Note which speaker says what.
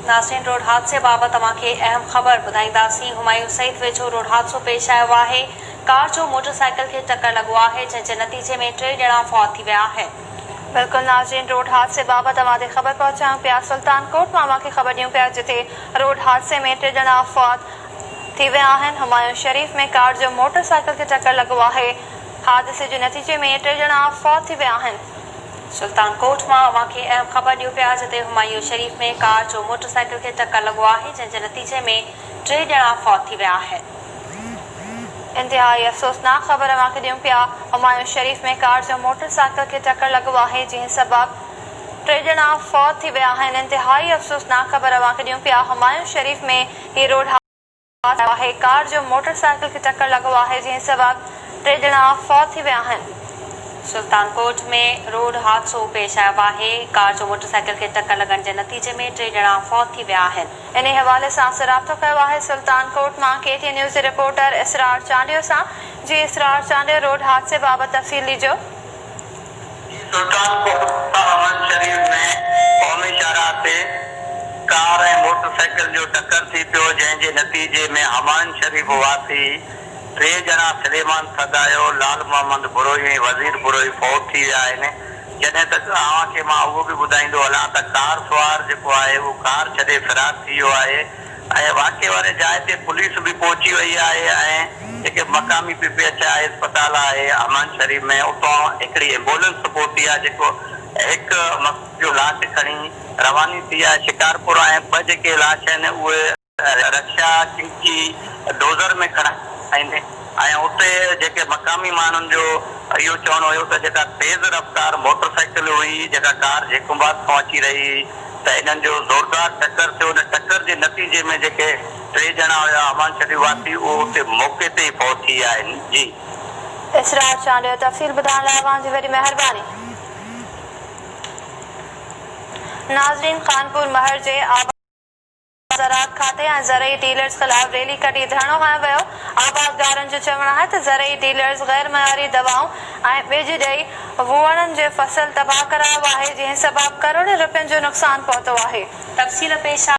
Speaker 1: ناظرين روڊ حادثي بابت اوهان کي اهم خبر ٻڌائينداسين همايون سعيد ويجهو روڊ حادثو پيش آيو آهي ڪار جو موٽر سائيڪل کي ٽڪر لڳو آهي جنهن جي نتيجي ۾ ٽي ڄڻا فوت ٿي ويا آهن.
Speaker 2: بلڪل ناظرين روڊ حادثي بابت اوهان تي خبر پهچايون پيا سلطان ڪوٽ مان اوهان کي خبر ڏيون پيا جتي روڊ حادثي ۾ ٽي ڄڻا فوت ٿي ويا آهن همايون شريف ۾ ڪار جو موٽر سائيڪل کي ٽڪر لڳو آهي حادثي جي نتيجي ۾ ٽي ڄڻا فوت ٿي ويا آهن.
Speaker 1: سلطان ڪوٽ مان اوهان کي اهم خبر ڏيون پيا جتي همايون شريف ۾ ڪار جو موٽر سائيڪل کي ٽڪر لڳو آهي جنهن جي نتيجي ۾ ٽي ڄڻا فوت ٿي ويا آهن.
Speaker 2: انتهائي افسوسناڪ خبر اوهان کي ڏيون پيا همايون شريف ۾ ڪار جو موٽر سائيڪل کي ٽڪر لڳو آهي جنهن سبب ٽي ڄڻا فوت ٿي ويا آهن انتهائي افسوسناڪ خبر اوهان کي ڏيون پيا همايون شريف ۾ هي روڊ حادثو آهي، ڪار جو موٽر سائيڪل کي ٽڪر لڳو آهي، جنهن سبب ٽي ڄڻا فوت ٿي ويا آهن.
Speaker 1: سلطان ڪوٽ ۾ روڊ حادثو پيش آيو آهي، ڪار جو موٽر سائيڪل کي ٽڪر لڳڻ جي نتيجي ۾ ٽي ڄڻا فوت ٿي ويا آهن.
Speaker 2: انهي حوالي سان اسان رابطو ڪيو آهي سلطان ڪوٽ مان ڪي ٽي نيوز جي رپورٽر اسرار چانڊيو سان، جي اسرار چانڊيو روڊ حادثي بابت تفصيل ڏجو.
Speaker 3: جي سلطان ڪوٽ امن شريف ۾ قومي شاهراهه تي ڪار ۽ موٽر سائيڪل جو ٽڪر ٿي پيو جنهن جي نتيجي ۾ همايون شريف واسي ٽي ڄڻا سليمان سدايو، لال محمد بروهي ۽ وزير بروهي فوت ٿي ويا آهن جڏهن ته اوهان کي مان اهو به ٻڌائيندو هلان ته ڪار سوار جيڪو آهي اهو ڪار ڇڏي فرار ٿي ويو آهي ۽ واقعي واري جاء تي پوليس به پهچي وئي آهي ۽ جيڪي مقامي پي پي ايڇ I اسپتال آهي امان شريف ۾ اتان هڪڙي ايمبولنس پهتي آهي جيڪو هڪ مقتول جو لاش کڻي رواني ٿي آهي شڪارپور ۽ ٻه جيڪي لاش آهن اهي رڪشا چنگچي ڊوزر ۾ کڻايا آهن ۽ اتي جيڪي مقامي ماڻهن جو اهو چوڻ هيو ته جيڪا تيز رفتار موٽر سائيڪل هئي جيڪا ڪار جيڪب آباد کان اچي رهي هئي ته انهن جو زوردار ٽڪر ٿيو ان ٽڪر جي نتيجي ۾ جيڪي ٽي ڄڻا هيا امان شريف واسي اهو اتي موقعي تي ئي فوت ٿي ويا آهن جي.
Speaker 2: اسرار چانڊيو تفصيل ٻڌائڻ لاء اوهان جي وڏي مهرباني. ناظرين خانپور مهر جي آباد. زراعت کاتي ۽ زرعي ڊيلرز خلاف ريلي ڪڍي ڌرڻو هنيو ويو، آبادگارن جو چوڻ آهي ته زرعي ڊيلرز غير معياري دوائون ۽ ٻج ڏئي ووئڻن جي فصل تباهه ڪرايو آهي، جنهن سبب ڪروڙين رپين جو نقصان پهتو آهي.
Speaker 1: تفصيل پيش آهي.